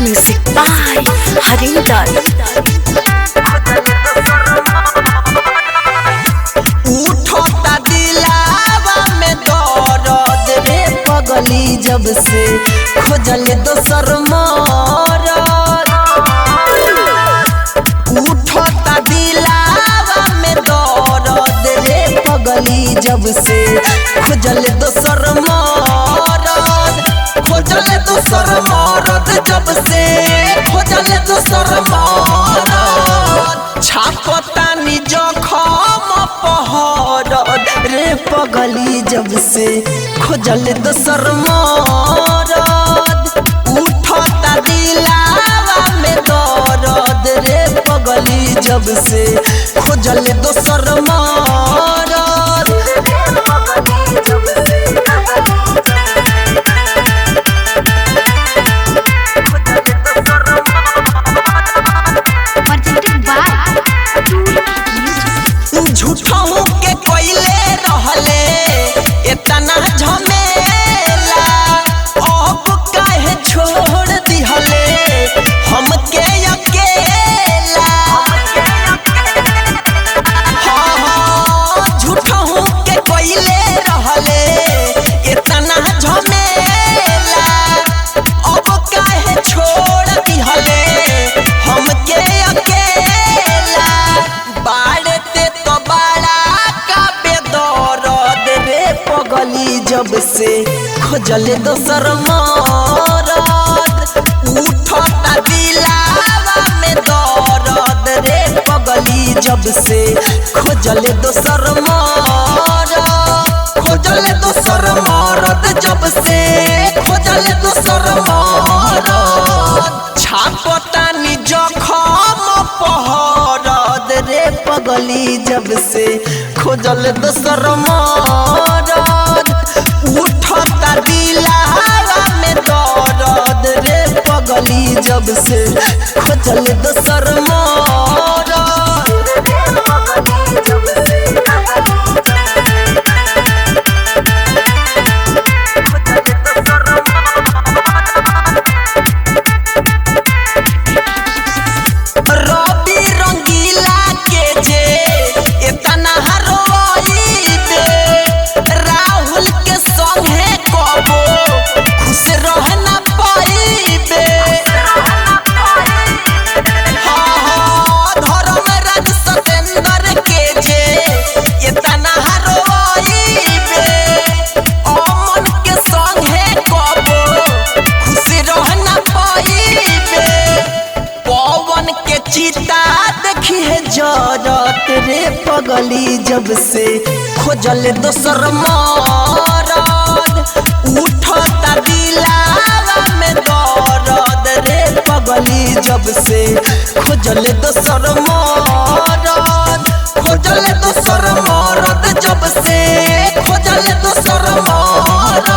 Music by Harinder. उठता दिलावा में दर्द रे पगली जब से खोजल दोसर मरद। उठता दिलावा में दर्द रे पगली जब से खोजल दोसर मरद। खोजल दोसर मरद जब से खोजल दोसर मरद। छापतानी जखम पहरद रे पगली जब से खोजल दोसर मरद। उठता दिलावा में दर्द रे पगली जब से खोजल दोसर मरद। Presented by Atul Music. झूठहू के कोइले रहले इतना झमेला, अब काहे छोड़ दिहले हमके अकेला। हाँ हाँ, झूठहू के कोइले रहले इतना झमेला, अब काहे छोड़ दिहले हमके अकेला। बाढ़ते तो बड़ा काबे दर्द रे पगली जब से खोजल दोसर मरद। उठता दिलावा में दर्द रे पगली जब से खोजल दोसर मरद। खोजल दोसर मरद जब से खोजल दोसर मरद। छापतानी जखम पहरद रे पगली जब से खोजल दोसर मरद। उठता दिलावा में दर्द रे पगली जब से खोजल दोसर मरद। रवि रंगीला के जे इतना रोइबे, राहुल के संगे कबो खुश रहना पाइबे। हाँ हाँ, धर्मराज सतेंद्र के जे इतना रोइबे, अमन के संगे कबो खुश रहना पाइबे। पवन के चिता देखी है जरत रे पगली जब से खोजल दोसर मरद। उठता दिलावा में दर्द रे पगली जब से खोजल दोसर मरद। खोजल दोसर मरद जब से खोजल दोसर मरद।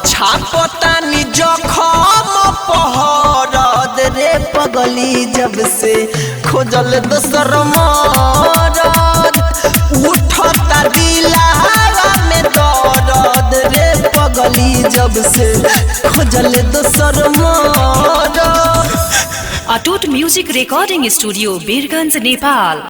छापतानी जखम पहरद रे पगली जब से खोजल दोसर मरद। उठता दिलावा में दर्द रे पगली जब से खोजल दोसर मरद। Atoot music recording studio, Birgunj, Nepal.